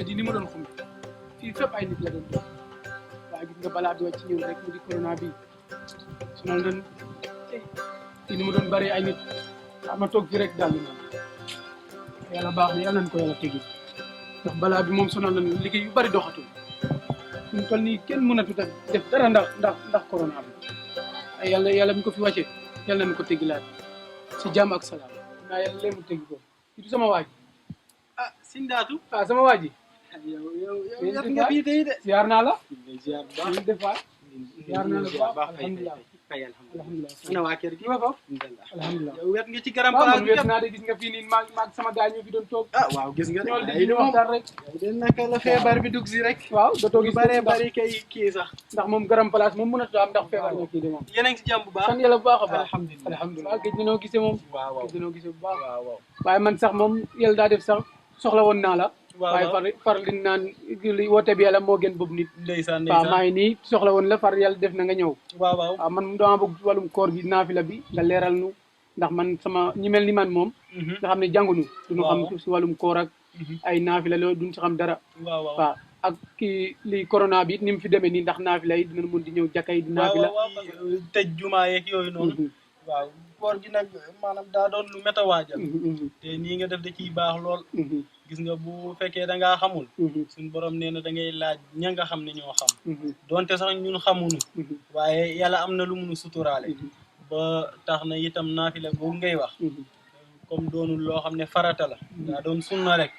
mbedd yi ni mu doon xumb fii fépp ay nit la doon doon waaye gis nga balaa di wàcc ñun rek mu di corona bi sonal nañ fii ni mu doon bari ay nit ma toog fi rek daal moom yàlla baax na yàlla nañ ko yàlla tegi ndax balaa bi moom sonal nañ liggéey yu bari doxatul fi mu toll nii kenn mënatut a def dara ndax corona bi ay yàlla mi ko fi wàcce yàlla nañ ko tegilaat si jàmm ak salaam naa yàlla lee mu tegi ko kii du sama waaj Sëñ Daatu sama waaj yow yat nga bii tey de ziar naa la ziar ziar naa la baax alhamdulilah alhamdulilah ana waa kër gi ma fa alhamdulilah alhamdulilah yow wet nga ci garam waaw place man bi wet naa de gis nga fii nii maag sama gars ñoo fi doon toog waaw gis nga ñool ay di waxtaan rek yow de naka la feebar bi dugg si rek waaw dootoo gis bare bari kay kii sax ndax moom garam place moom mënatu am ndax feebar na kii de moom yéen a ngi si jàmm bu baax sant yàlla bu baax a baax alhamdulilah alhamdulilah gëj nañoo gisee moom waaw waaw gëj nañoo gisee bu baax waaw waaye man sax moom yàlla daa def sax soxla woon naa la waaw waaye far li naan li woote bi yàlla moo gën boobu nit ndeysaan waaw maa ngi nii soxla woon la far yàlla def na nga ñëw waaw waaw waaw man dama bëgg wàllum koor gi naafila bi nga leeral nu ndax man sama ñi mel ni man moom nga xam ne jàngunu duñu xam si wàllum koor ak ay naafila loolu duñ si xam dara waaw ak kii li corona bi it ni mu fi demee nii ndax naafila yi dinañ mën di ñëw jàkka yi di naafila tëj jumaa yeeg yooyu noonu waaw koor gi nag maanaam daa doon lu méta waajal te nii nga def da ciy baax lool gis nga bu fekkee da ngaa xamul suñ borom nee na da ngay laaj ña nga xam ne ñoo xam donte sax ñun xamuñu waaye yàlla am na lu munu suturaale ba tax na itam naafila boobu ngay wax comme doonul loo xam ne farata la daa doon sunna rek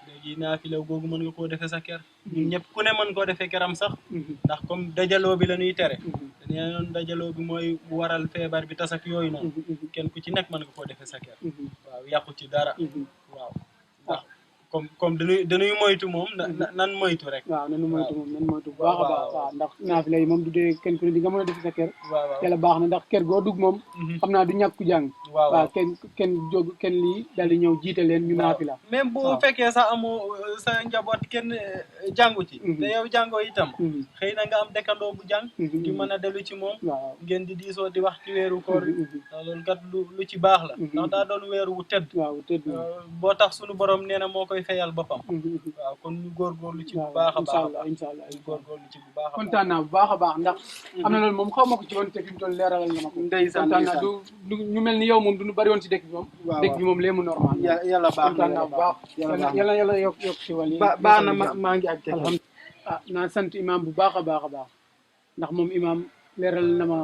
léegi naafila googu mën nga koo defee sa kër ñun ñëpp ku ne mën koo defee këram sax ndax comme dajaloo bi la ñuy tere nee noon dajaloo bi mooy waral feebar bi tas ak yooyu noonu kenn ku ci nekk mën nga koo defee sa kër waaw yàqu ci dara waaw ndax comme dañuy moytu moom nan moytu rek waaw nanu moytu moom nan moytu bu baax a baax waaw ndax naafila yi moom du dee kenn ku ne di nga mën a def sa kër yàlla baax na ndax kër goo dugg moom xam naa du ñàkk ku jàng waaw kenn jóg kenn lii daal di ñëw jiite leen ñu naafila même bu fekkee sax amoo sa njaboot kenn jàngu ci te yow jàngoo itam xëy na nga am dëkkandoo bu jàng di mën a dellu ci moom ngeen di diisoo di wax ci weeru koor bi loolu kat lu ci baax la ndax daa doon weeru wu tedd boo tax sunu borom nee na moo koy fayal boppam waaw kon ñu góorgóorlu ci bu baax a baax inshallah ñu góorgóorlu ci bu baax a baax kontaan naa bu baax a baax ndax am na loolu moom xaw ma ko ci woon te fi mu toll leeralal nga ma ko ndeysaan kontaan naa du ñu mel ni yow moom du ñu bari woon ci dëkk bi moom dëkk bi moom léemu normal yàlla baax kontaan naa bu baax yàlla yokk ci wàll yi baax na maa ngi ak alhamdulilah naa sant imam bu baax a baax a baax ndax moom imam leeral na ma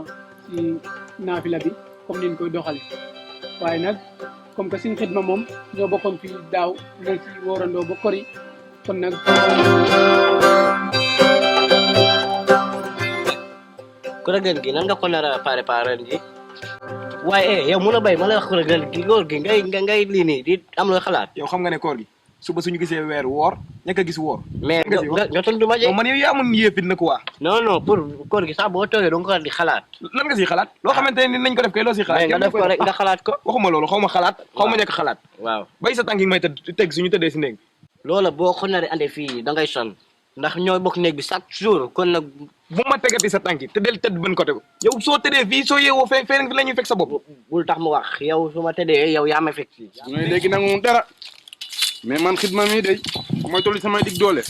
ci naafila bi comme ni ñu koy doxale waaye nag comme que suñu xidma moom ñoo bokkoon fii daaw nga ci woorandoo ba kori kon nag kuréel gi nan nga ko nar a préparé ji waaye yow mun a béy ma lay wax kuréel gi góor gi ngay lii nii di am looy xalaat. yow xam nga ne koor gi suba suñu gisee weer woor ñàkk a gis woor. mais nga tontu ma je. man yow yaa mun yéefit na quoi. non pour koor gi sax boo toogee doo ko di xalaat. lan nga siy xalaat loo xamante ne nañ ko def kay loo siy xalaat. mais nga def ko rek nga xalaat ko. waxuma loolu xaw ma xalaat xaw ma ñàkk xalaat. waaw bay sa tànk yi may teg suñu tëddee si néeg bi. loola boo ko naree ande fii da ngay sonn ndax ñooy bokk néeg bi chaque jour kon nag. bu ma tegati sa tànk yi te del tëdd benn côté ko yow soo tëddee fii soo yeewoo fee la ñuy fekk sa bopp. bul tax mu wax yow su ma tëddee yow yaa ma fekk fii. léegi nag moom dara mais man xidma mii day mooy tollu samay dig doole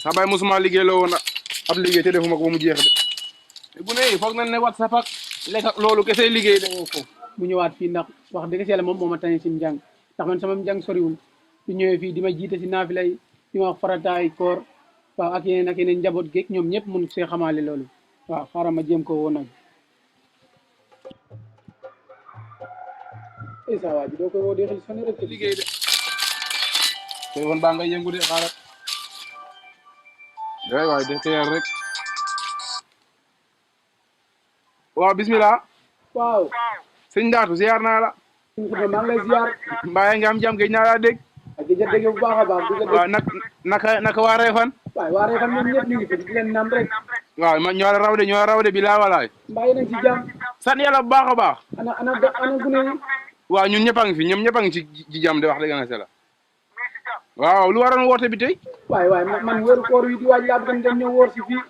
saa baay mosuma liggéey la woon ab liggéey te defuma ko ba mu jeex de bu ne foog nañ ne WhatsApp ak lekk ak loolu kese liggéey de foofu mu ñëwaat fii ndax wax dëgg si yàlla moom moo ma tane si njàng ndax man sama njàng soriwul su ñëwee fii di ma jiite si naafila yi di ma wax farataay koor waaw ak yeneen njaboot geeg ñoom ñëpp mun see xamaale loolu waaw xaaral ma jéem ko woon nag sa waa ji doo koy woo di xel sonni rek liggéey de téléphone baa ngay yëngu de xaaral day waay de teer rek waaw bismillah waaw sëñ Ndaatu ziar naa la maa ngi lay ziar mbaa nga am jàmm géej naa laa dégg ak di dégg bu baax a baax waaw naka waa Réfane waaw waa Réfane ñoom ñëpp ñu ngi fi di leen nam rek waaw man ñoo la raw de bi laa walaay mbaa yéen a ngi ci jàmm sant yàlla bu baax a baax ana gune yi waaw ñun ñëpp a ngi fi ñoom ñëpp a ngi ci jàmm de wax dëgg na la waaw lu waroon woote bi tey waay man weeru koor yi di waaj laa bëgg dem ñëw woor si fii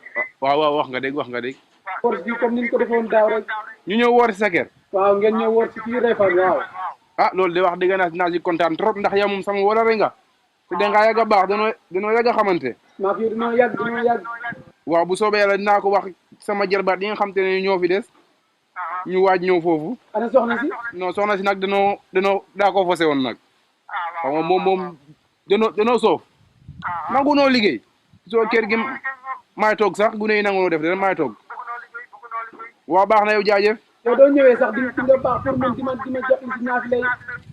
waaw wax nga dégg woor si fii comme ni ñu ko defoon daaw rek ñu ñëw woor si sa kër waaw ngeen ñëw woor si fii Réfane waaw loolu de wax dëgg naa ci kontaan trop ndax yow moom sama wala rek nga te da ngaa yàgg a baax danoo yàgg a xamante. maa fi dinoo yàgg. waaw bu soobee yàlla dinaa ko wax sama jarbaat yi nga xam te ne ñoo fi des ñu waaj ñëw foofu. ana soxna si. non soxna si nag daa ko fose woon nag. xam nga moom danoo soof. nangu noo liggéey. soo kër gi maay toog sax gune yi nangu noo def de maay toog. waaw baax na yow jaajëf. yow doo ñëwee sax di nga baax pour man di ma jàppale si naaf lay.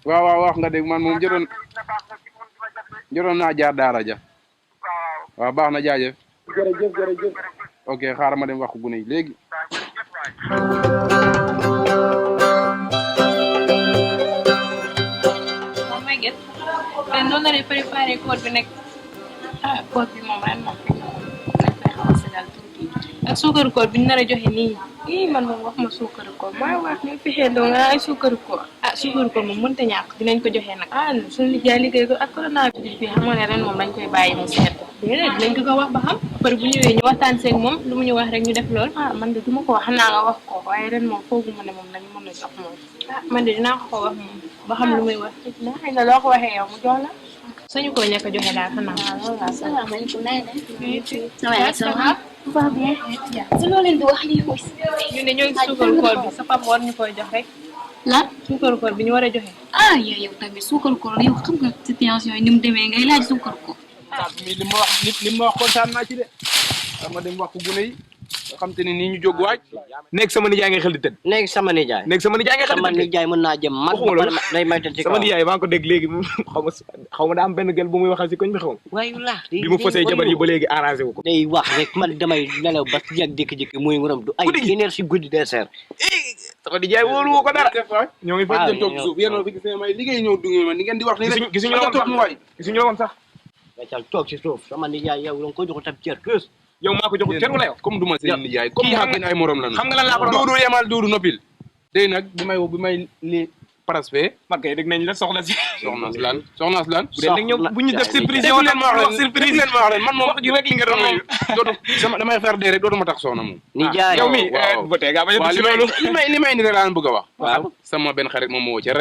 waaw wax nga dégg man moom jotoon naa jaar daara ja. waaw baax na jaajëf. jërëjëf. ok xaaral ma dem wax ko gune yi léegi. moom may gën te noonu la ñuy préparé koor bi nag koor bi moom ren moom dañ koy xaw a segal tuuti ak suukaru koor bi ñu nar a joxe nii man moom wax ma suukaru koor maa wax ni fexee doo nga ay suukaru koor suukaru koor moom mënta ñàkk dinañ ko joxe nag suñu liggéey liggéey ko ak coronavirus bi xam nga ne ren moom dañ koy bàyyi mu seet déedéet dinañ ko wax ba xam après bu ñëwee ñu waxtaan seeg moom lu mu ñu wax rek ñu def lool man de duma ko wax xam naa nga wax ko waaye ren moom foogu ma ne moom lañu mën a jox moom man de dinaa ko wax moom ba xam lu muy wax na xëy na loo ko waxee yow mu jox la sañu ko ñàkk a joxe daal xanaa salaamaaleykum naa ne ça va bien su loo leen di wax lii mooy ñu ne ñoo ngi suukaru koor bi sa papa war ñu koy jox rek lan suukaru koor bi ñu war a joxe yow tamit suukaru koor yow xam nga situation yi ni mu demee ngay laaj suukaru koor mi li ma wax kontaan naa ci de dama dem wax ko gune yi nga xam te ne nii ñu jóg waaj nekk sama nijaay ngay xel di tëdd nekk sama nijaay sama nijaay mën naa jëm mag day maytal ci kaw sama nijaay maa ngi ko dégg léegi xaw ma daa am benn gel bu muy waxal si koñ bi xaw ma waaye la bi mu fosee jabar yi ba léegi arrangé wu ko day wax rek man damay nelaw ba yàgg jékki-jékki muy nguram du ay énergie si guddi dessert sama nijaay wóolu woo ko dara ñoo ngi fa toog suuf yéen fi gis ne may liggéey ñëw dungi ma ni ngeen di wax ni rek gisuñu la woon sax cal toog si suuf sama nijaay yow danga ko joxu tab cër kës yow maa ko joxul cër wala yow comme duma seen nijaay comme maa gën ay morom la xam nga lan laa ko doon Duudu yemal Duudu noppil tey nag bi may li paras fee man kay dégg nañ la soxla si soxna si lan bu dee nag ñoom bu ñu def surprise yow leen ma wax surprise leen ma wax leen man moom wax ji rek li nga doon dootu damay faire dee rek dootuma tax soxna moom nijaay yow mi ba tey nga bañ a si loolu li may ni rek laa bëgg a wax waaw sama benn xarit moom moo ca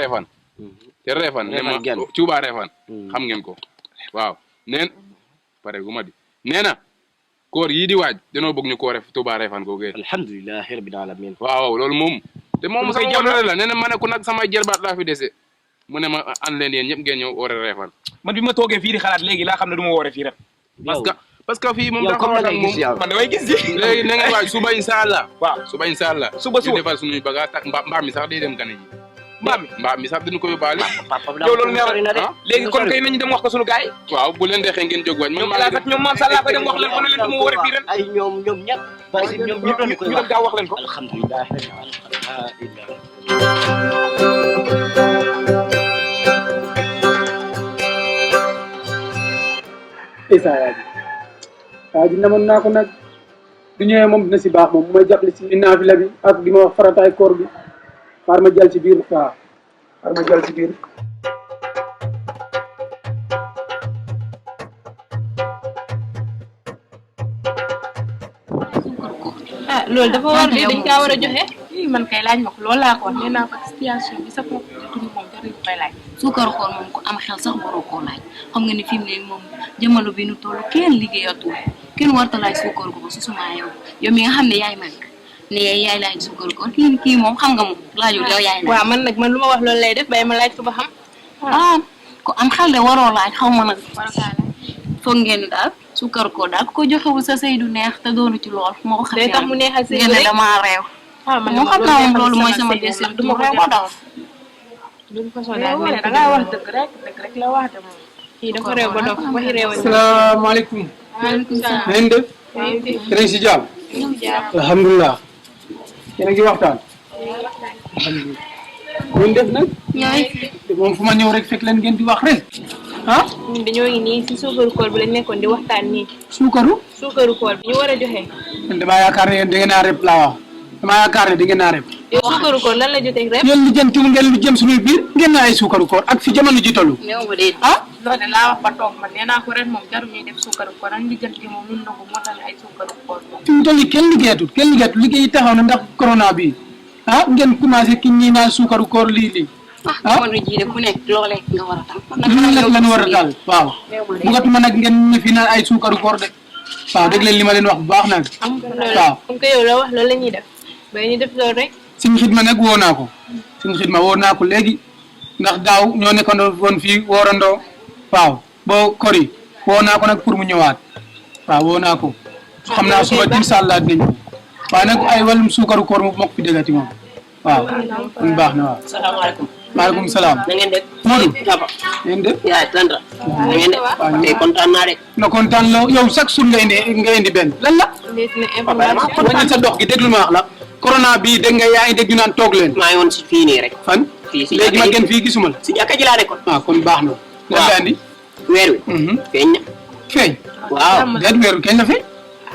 Réfane ne ma Cuuba Réfane xam ngeen ko waaw neen pare gu ma di nee na koor yii di waaj danoo bëgg ñu koore Touba Réfane ko gee alhamdulilah rabbil alamin waaw loolu moom te moom sama jàmm la nee na ma ne ku nag samay jërbaat laa fi dese mu ne ma an leen yéen ñëpp ngeen ñëw oore Réfane man bi ma toogee fii di xalaat léegi laa xam ne du ma woore fii ren parce que fii moom daa comme xaw a gis yow man damay gis ji léegi na ngeen waaj suba incha allah waaw suba incha allah suba ñu defal suñuy bagage tak mbaam mi sax day dem gane ji mbaam mi sax dina ko yóbbaale yow loolu neex na léegi kon kay nañu dem wax ko suñu gaay waaw bu leen deexee ngeen jóg waaj ñoom laa fekk ñoom maam Sall koy dem wax leen ko ne leen du ma woore fii ren ay ñoom ñëpp parce que ñoom ñëpp ñu dem gaaw wax leen ko alhamdulilah isa waa ji namoon naa ko nag du ñëwee moom dina si baax moom mooy jàppale si naafila bi ak di ma wax farataay koor bi xaar ma jàll ci biir waaw xaar ma jàll ci biir loolu dafa war de dañ kaa war a joxe man kay laaj ma ko loolu laa ko wax nee naa ko situation bi sa bopp jotuñu moom jarul koy laaj suukaru koor moom ko am xel sax waroo koo laaj xam nga ni fi mu ne moom jamono bi nu toll kenn liggéeyatul kenn warta laaj suukaru koor su suma yow mi nga xam ne yaay mag ne yaay laaj suukaru koor kii moom xam nga moom laajul yow yaay laaj waaw man nag man lu ma wax loolu lay def bay ma laaj ko ba xam ko am xel de waroo laaj xaw ma nag foog ngeen ni daal suukaru koor daal ku ko joxewul sa sëy du neex te doonu ci lool moo ko xam day tax mu neexal sëy ngeen ne damaa réew moo xam naa moom loolu mooy sama décision du ma ko réew daal duñ façon daal mais da ngaa wax dëgg rek la wax de moom kii dafa réew ba dof waxi réew asalaamaaleykum maaleykum salaam na ngeen def yéen a ngi si jàmm alhamdulilah yéen a ngi waxtaan alhamdulilah ñun def nag ñooy moom fu ma ñëw rek fekk leen ngeen di wax rek ñun dañoo ngi nii si suukaru koor bi lañ nekkoon di waxtaan nii suukaru koor bi ñu war a joxe man damaa yaakaar ne yéen da ngeen a rep laa wax damaa yaakaar ne da ngeen a rep yow suukaru koor lan la jotee rek yéen lu jëntul ngeen lu jëm suñuy biir ngeen na ay suukaru koor ak fi jamono ji tollu ñëw ba dee loolu de laa wax ba toog man nee naa ko ren moom jarul ñuy def suukaru koor ak li jënt gi moom ñun nangu moo tax ay suukaru koor moom fi mu toll nii kenn liggéeyatul liggéey yi taxaw na ndax corona bi ngeen commencé ki ñi naan suukaru koor lii jamono jii de ku nekk loolee nga war a tal. lu nekk lañu war a daal waaw bugatuma nag ngeen ne fi naan ay suukaru koor de waaw dégg leen li ma leen wax bu baax nag waaw comme que yow la wax loolu la ñuy def ba ñu def loolu rek suñu xidma nag woo naa ko suñu xidma woo naa ko léegi ndax daaw ñoo nekkandoo woon fii woorandoo waaw boo kori woo naa ko nag pour mu ñëwaat waaw woo naa ko xam naa suba incha allah dinañ ko waaye nag ay wàllum suukaru koor mu mokk fi déggati moom waaw kon baax na waaw salaamaaleykum. maaleykum salaam na ngeen def. Modou Papa. ngeen def yaay Sandra. na ngeen def. tey kontaan naa de. na kontaan la yow chaque jour nga indi benn lan la wàññi sa dox gi déglu ma wax la corona bii dégg nga yaa ngi dégg ñu naan toog leen maa ngi woon si fii nii rek. fan fii si léegi ma gën fii gisuma la si jàkka ji laa nekkoon. ah kon baax na lan nga andi weer wi. feeñ na. feeñ waaw. déet weeru kañ la feeñ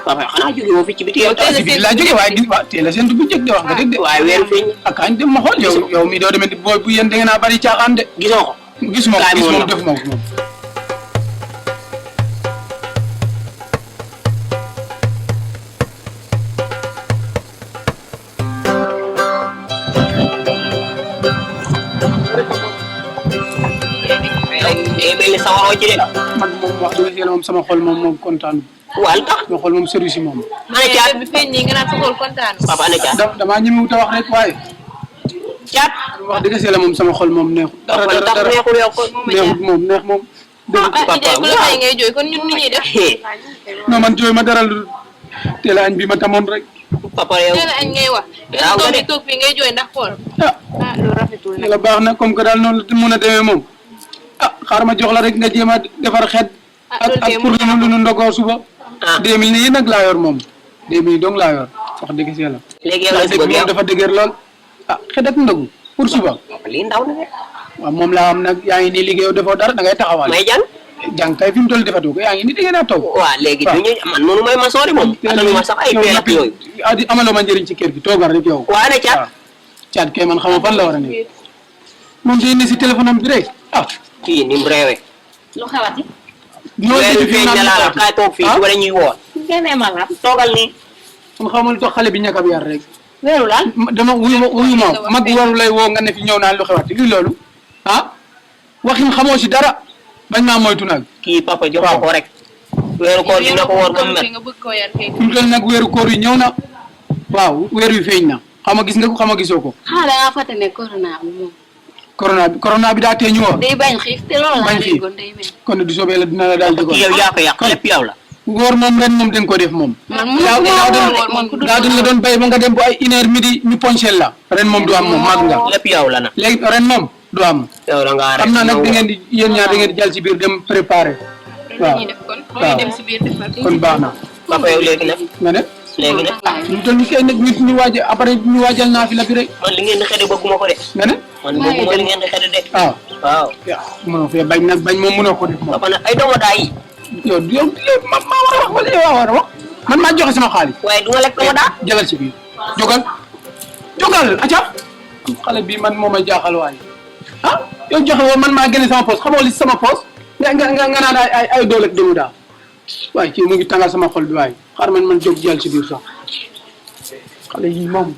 papa xanaa jóge woo fi ci biti yow. si biir laa jóge waaye gis waaw teel a séntu bu njëkk de wax nga dégg de waaye weer feeñ na. ak kañ dem ma xool yow mi doo demee di booy bu yéen da ngeen a bari caaxaan de gisoo ko. gisuma ko kaay gis ma moom woon defuma ko moom day mel ni sawaroo ci de. man moom wax dëgg yàlla moom sama xol moom kontaan waa lu tax. sama xol moom service yi moom ana caat. bi feeñ nii nga naan sa xol kontaan papa ana caat. damaa ñemewut a wax rek waaye caat. wax dëgg yàlla moom sama xol moom neexut dara papa lu tax dara neexul yow ko. neexut moom neex moom ah idée bu la fay ngay jooy kon ñun ni ñuy def non man jooy ma dara lu teel a añ bi ma tamoon rek papa yow. teel a añ ngay wax waaw nga de. toog fii ngay jooy ndax xool ah ah loolu rafetul nag yàlla baax na comme que daal noonu la mun a demee moom ah xaaral ma jox la rek nga jéem a defar xeet loolu ak kay pour lu nu ndogoo suba ah 2000 nii nag laa yor moom 2000 dong laa yor wax dëgg si yàlla léegi yow la si dëgg bëgg moom yow. dafa dëgër lool ah xet ak ndogu pour suba lii ndaw na de. waaw moom laa am nag yaa ngi nii liggéeyoo defoo dara da ngay taxawal may jàng. jàng kay fi mu toll defatoo ko yaa ngi nii da ngeen a toog waaw léegi du ñu man noonu mooy ma soori moom. atalu ma sax ay peel ak yooyu. amaloo ma njëriñ ci kër gi toogal rek yow waa ana caat. caat kay man xamoo fan la war a nekk moom day ne si téléphone am bi rek ah kii ni mu réewee. lu xewati. ñoo weer wi fi feeñ na laa la kaay toog fii suba dañuy woor. génnee ma la. toogal nii. man xaw ma lu tax xale bi ñàkk a yar rek weeru lan. dama wuyu ma mag waru lay woo nga ne fi ñëw naan lu xewati luy loolu ah waxin xamoo si dara bañ maa moytu nag kii papa jox ko ko rek. weeru koor dina ko woor ba mu mel. nga bëgg koo yar kay fi mu toll nag weeru koor yi ñëw na waaw weer wi feeñ na xam nga gis nga ko xam nga gisoo ko xanaa da ngaa fàtte ne corona bi moom. corona bi daa tee ñu woor day bañ xiif te loolu laa Bañ xiif. déggoon day bañ. kon du soobee la dina la daal di ko kii yow yaa ko yàq lépp yow la. woor moom ren moom dañ ko def moom man daaw mënuma daaw dañ la doon bay ba nga dem bu ay 1h midi ñu poncel la ren moom du am moom mag nga lépp yow la na. léegi ren moom du am yow da ngaa rek. xam naa nag da ngeen di yéen ñaar da ngeen di jàll ci biir dem préparer waaw ñuy def kon waaw. ñu dem si biir defar kon baax na papa yow léegi nag. nga ne léegi nag. ñu toll ni kay nag nit ñu waaj après ñu waajal naa fi la fi rek man li ngeen di xëy bëgguma ko de. nga ne man bëgguma li ngeen di xëy de. waaw waaw. mënoo fee bañ nag bañ moom mënoo ko def moom papa nag ay doomu daa yi. yow maa war a wax wala yow war a wax man maa joxe sama xaalis waaye du ma lekk doomu daa. jëlal ci biir jógal acca xale bi man moo may jaaxal waaye ah yow joxe woo man maa génne sama poos xamoo li si sama poos nga naan ay doole ak doomu daa waaye kii mu ngi tàngal sama xol bi waaye xaar man jóg jël ci biir sax xale yi moom